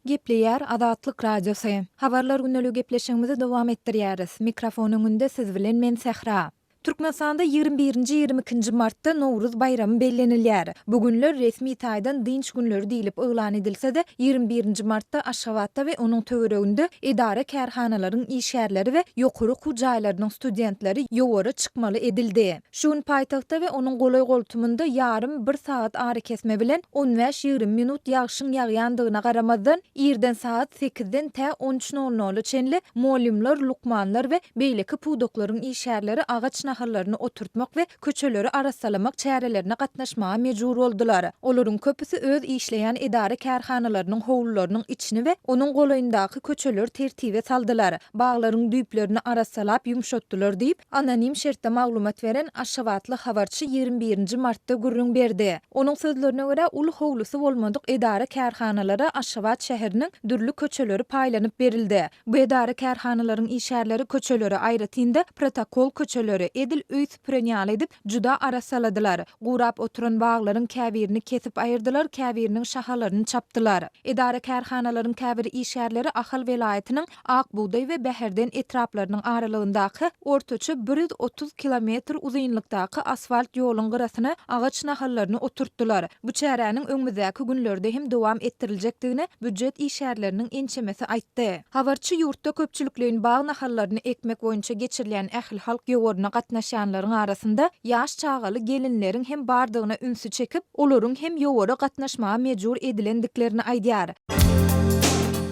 Gepleýär Azatlyk Radiosy. Habarlar gündeligi gepleşigimizi dowam etdirýäris. Mikrofon öňünde siz bilen men Sähra. Türkmenistanda 21-nji, 22-nji martda Nowruz baýramy bellenilýär. Bu günler resmi taýdan dynç günleri diýlip yglan edilse-de, 21-nji martda Aşgabatda we onuň töwereginde edara-kärhanalaryň işgärleri we ýokary okuw jaýlarynyň studentleri ýowara çykmaly edildi. Şu gün paýtagtda we onuň golaý-goltumynda ýarym, bir sagat arakesme bilen on bäş-ýigrimi minut ýagşyň ýagýandygyna garamazdan, irden sagat sekizden tä on üç nol nola çenli mugallymlar, lukmanlar we beýleki pudaklaryň işgärleri agaç nahallaryny oturtmak we köçeleri arassalamak çärelerine gatnaşmaga mejbur boldular. Olaryň köpüsi öz işleýän edara-kärhanalarynyň howlularynyň içini we onuň golaýyndaky köçeleri tertibe saldylar, baglaryň düýplerini arassalap ýumşatdylar diýip, Anonim şertde maglumat beren aşgabatly habarçy 21 nji martda gürrüň berdi. Onuň sözlerine görä, uly howlusy bolmadyk edara-kärhanalara Aşgabat şäheriniň dürli köçeleri paýlanyp berildi. Bu edara-kärhanalaryň işgärleri köçeleri, aýratyn-da, protokol köçeleri, edil öý süpüren ýaly edip, juda arassaladylar. Gurap oturan baglaryň käbirini kesip aýyrdylar, käbiriniň şahalaryny çapdylar. Edara-kärhanalaryň käbir işgärleri Ahal welaýatynyň Ak bugdaý we Bäherden etraplarynyň aralygyndaky ortaça 130 kilometr uzynlykdaky asfalt ýoluň gyrasyna agaç nahallaryny oturtdylar. Bu çäräniň öňümizdäki günlerde hem dowam etdiriljekdigini býujet işgärleriniň ençemesi aýtdy. Habarçy ýurtda köpçülikleýin bag nahallaryny ekmek boýunça geçirilýän ählihalk ýowaryna gatnaşýanlaryň arasynda ýaş çagaly gelinleriň hem bardygyna ünsi çekip, olaryň hem ýowara gatnaşmaga mejbur edilendiklerini aýdýar.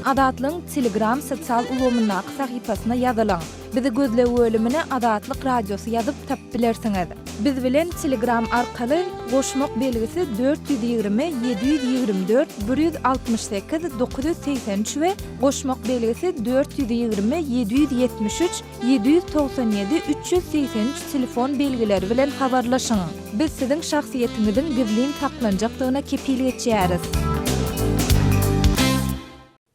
Azatlygyň Telegram sosial ulgamyndaky sahypasyna ýazylyň. Bizi gözleg bölümine Azatlyk Radiosy ýazyp tapyp bilersiňiz. Biz bilen Telegram arkaly goşmak belgisi 420 724 168 983 we goşmak belgisi 420 773 797 383 telefon belgileri bilen habarlaşyň. Biz siziň şahsyýetiňiziň gizlin saklanjakdygyna kepil geçýäris.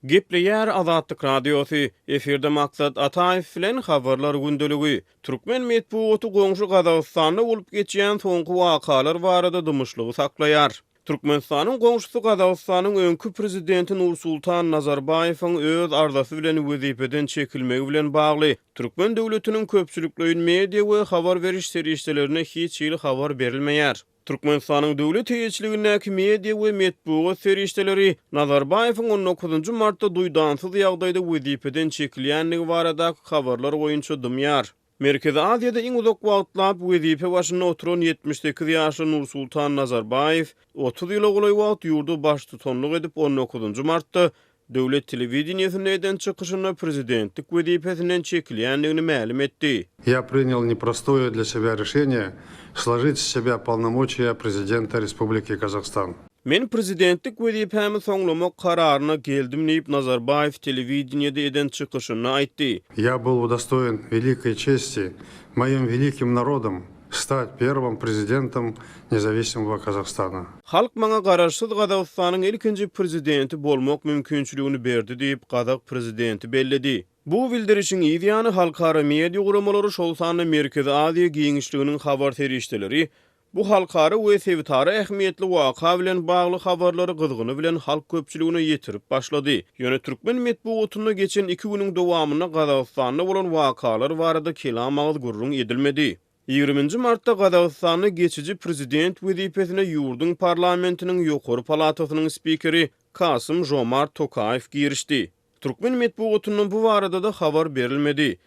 Gepleýär Azatlyk Radiosy, Efirde Maksat Ataýew bilen Habarlar gündeligi. Türkmen metbugaty goňşy Gazagystanda bolup geçýän soňky wakalar barada dymyşlygy saklaýar. Türkmenistanyň goňşusy Gazagystanyň öňki prezidenti Nursultan Nazarbaýewiň öz arzasy bilen wezipeden çekilmegi bilen bagly türkmen döwletiniň köpçülikleýin media we habar beriş serişdelerine hiç hili habar berilmeýär. Türkmenistanyň döwlet eýeçiligindäki media we metbugat serişdeleri Nazarbaýewiň on dokuzynjy martda duýdansyz ýagdaýda wezipeden çekilýändigi baradaky habarlar boýunça dymýar. Merkezi Aziýada iň uzak wagtlap wezipe başynda oturan 78 ýaşly Nursultan Nazarbaýew 30 ýyla golaý wagt ýurda baştutanlyk edip, on dokuzynjy martda döwlet telewideniýesinde eden çykyşynda prezidentlik wezipesinden çekilýändigini mälim etdi. Я принял непростое для себя решение сложить с себя полномочия Президента Республики Казахстан. Men prezidentlik wezipämi soňlamak kararyna geldim diýip, Nazarbaýew telewideniýede eden çykyşynda aýtdy. Я был удостоен великой чести моим великим народом стать первым президентом независимого Казахстана. Halk maňa garaşsyz Gazagystanyň ilkinji prezidenti bolmak mümkinçiligini berdi diýip, gazak prezidenti belledi. Bu bildirişiň yz ýany halkara media guramalary, şol sanda Merkezi Aziýa giňişliginiň habar serişdeleri Bu halkara we sebitara ähmiýetli waka bilen bagly habarlary gyzgyny bilen halk köpçüligine ýetirip başlady. Ýöne türkmen metbugatynda geçen iki günüň dowamynda Gazagystanda bolan wakalar barada kelam agyz gürrüň edilmedi. Ýigriminji martda Gazagystanda geçiji prezident wezipesine ýurduň parlamentiniň ýokary palatasynyň spikeri Kasym Žomart Tokaýew girişdi. Türkmen metbugatynda bu barada-da habar berilmedi.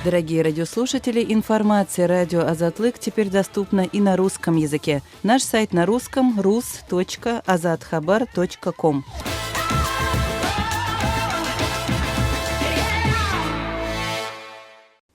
Дорогие радиослушатели, информация радио Азатлык теперь доступна и на русском языке. Наш сайт на русском rus.azathabar.com.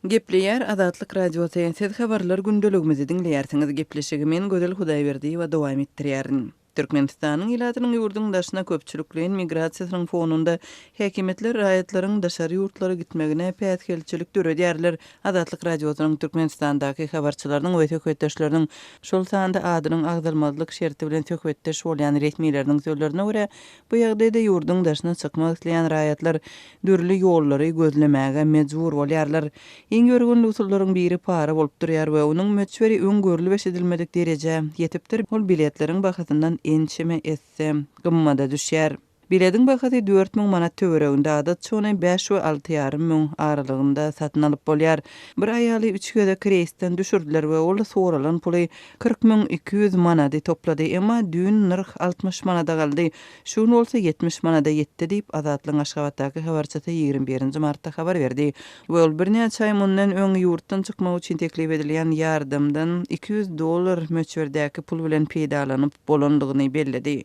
Gepleýär Azatlyk Radiosy, siz habarlar gündeligimizi diňleýärsiňiz. Gepleşigi men Gözel Hudaýberdiýewa dowam etdirýärin. Türkmenistanyň ilatynyň ýurduň daşyna köpçülikleýin migrasiýasynyň fonunda häkimiýetler raýatlaryň daşary ýurtlara gitmegine päsgelçilik döredýärler. Azatlyk Radiosynyň Türkmenistandaky habarçylarynyň we söhbetdeşleriniň, şol sanda adynyň agzalmazlyk şerti bilen söhbetdeş bolýan resmileriniň sözlerine görä, bu ýagdaýda ýurduň daşyna çykmak isleýän raýatlar dürli ýollary gözlemäge mejbur bolýarlar. Iň ýörgünli usullaryň biri para bolup durýar we onuň möçberi öň görlüp-eşidilmedik derejä ýetipdir, ol biletleriň bahasyndan ençeme esse gymmada düşýär. Bilediň bahasy 4000 manat töwereginde, adatça ony bäş we alty ýarym müň aralygynda satyn alyp bolýar. Bir aýaly üç gezek reýsden düşürdiler we ol soralan puly 40 200 manady toplady, emma düýn nyrh 60 manada galdy. Şu gün bolsa 70 manada ýetdi diýip, Azatlygyň Aşgabatdaky habarçysy 21-nji martda habar berdi we ol birnäçe aý mundan öň ýurtdan çykmak üçin teklip edilýän ýardamdan 200 dollar möçberdäki pul bilen peýdalanyp bolandygyny belledi.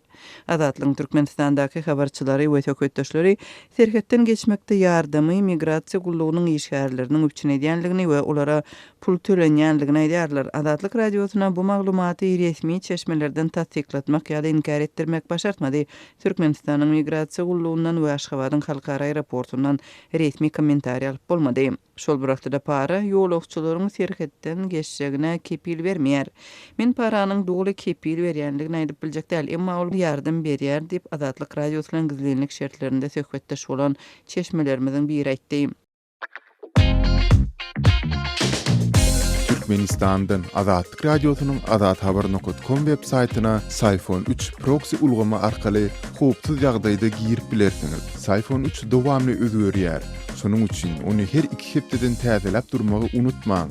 Azatlygyň Türkmenistandaky habarçylary we söhbetdeşleri serhetden geçmekde ýardamy migrasiýa gullugynyň işgärleriniň üpjün edýändigini we olara pul tölenýändigini aýdýarlar. Azatlyk Radiosyna bu maglumaty resmi çeşmelerden tassyklatmak ýa-da inkär etdirmek başartmady. Türkmenistanyň Migrasiýa gullugyndan we Aşgabadyň halkara aeroportundan resmi kommentariý alyp bolmady. Şol bir wagtda-da para ýolagçylaryň serhetden geçjegine kepil bermeýär. Men paranyň doly kepil berýändigini aýdyp biljek däl, emma ol ýardam berýär diýip, Azatlyk Radiosy bilen gizlinlik şertlerinde söhbetdeş bolan çeşmelerimiziň biri aýtdy. Türkmenistandan Azatlyk Radiosynyň azathabar nokat kom web saýtyna Syfon 3 proksi ulgamy arkaly howpsuz ýagdaýda girip bilersiňiz. Syfon 3 dowamly özgerýär. Şonuň üçin ony her iki hepdeden täzeläp durmagy unutmaň.